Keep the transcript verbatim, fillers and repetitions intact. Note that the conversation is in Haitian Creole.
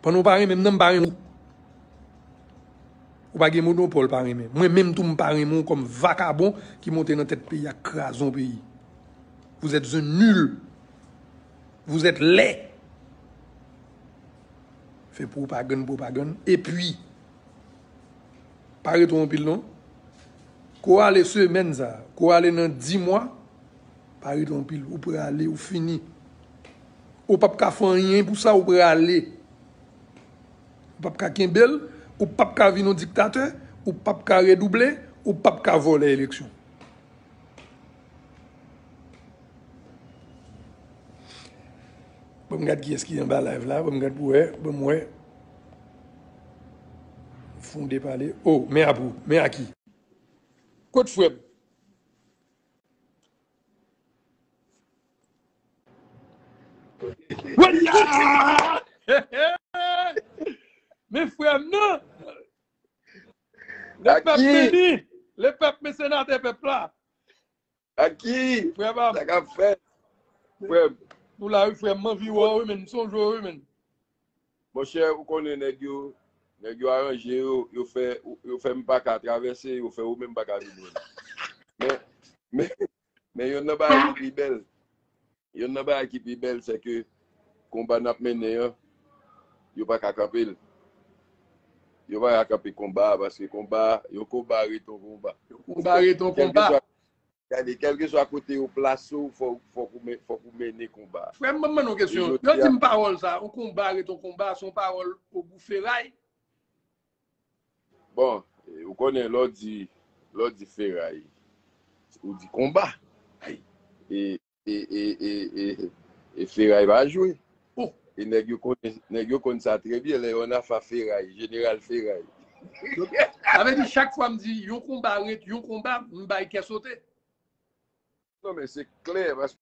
Pandan w pa renmen m nan, m pa renmen w. Ou pa gen monopòl pa renmen. Mwen menm tou, m pa renmen w kòm vakabon ki monte nan tèt peyi a, kraze yon peyi. Vous êtes un nul. Vous êtes laid. Fè pwopagann, pwopagann. Epi, pa rete w anpil non. Ko ale semèn sa, ko ale nan dis mwa, pa rete w anpil. Ou prale, ou fini. Ou p ap ka fè anyen pou sa, ou prale. Ou p ap ka kenbe l, ou p ap ka vin yon diktatè, ou p ap ka redouble, ou p ap ka vòlè eleksyon. Ban m gad kiyès ki anba live la, ban m gad pou wè, ban m wè. Fonde pale. Oh, men a pou, men a ki? Kot frè m? Waya! Men frè m nan! Lepèp beni! Lepèp men senatè pèp la! Aki? Frè m, sa k ap fèt? Frè m. Nou la wi frè m, m anvi wè w wi men, m sonje w wi men. Monchè, ou konnen nèg yo, nèg yo aranje yo, yo fè, yo fè m pa ka travèse, yo fè ou menm pa ka vin wè m. Men, men, men yonn nan bagay ki pi bèl, yonn nan bagay ki pi bèl, se ke konba n ap mennen an, yo pa ka kanpe l. Yo pa ka kanpe konba a, paske konba, yon konba ret yon konba. Yon konba ret yon konba. Kèlkeswa, gade, kèlkeswa kote yo plase w, fòk, fòk ou men-, fòk ou mennen konba a. Frè m, ban m mande yon kesyon. Yo di m pawòl sa, yon konba ret yon konba, se yon pawòl ogou feray? Bon, e, ou konnen, lè w di, lè w di feray, ou di konba. E, e, e, e, e, e feray pa jwe. Oh. E nèg yo konn, nèg yo konn sa trè byen, lè yo nan afa feray, jeneral feray. Sa vle di chak fwa m di yon konba ret yon konba, m bay kè sote. Non, men se klè, pas-,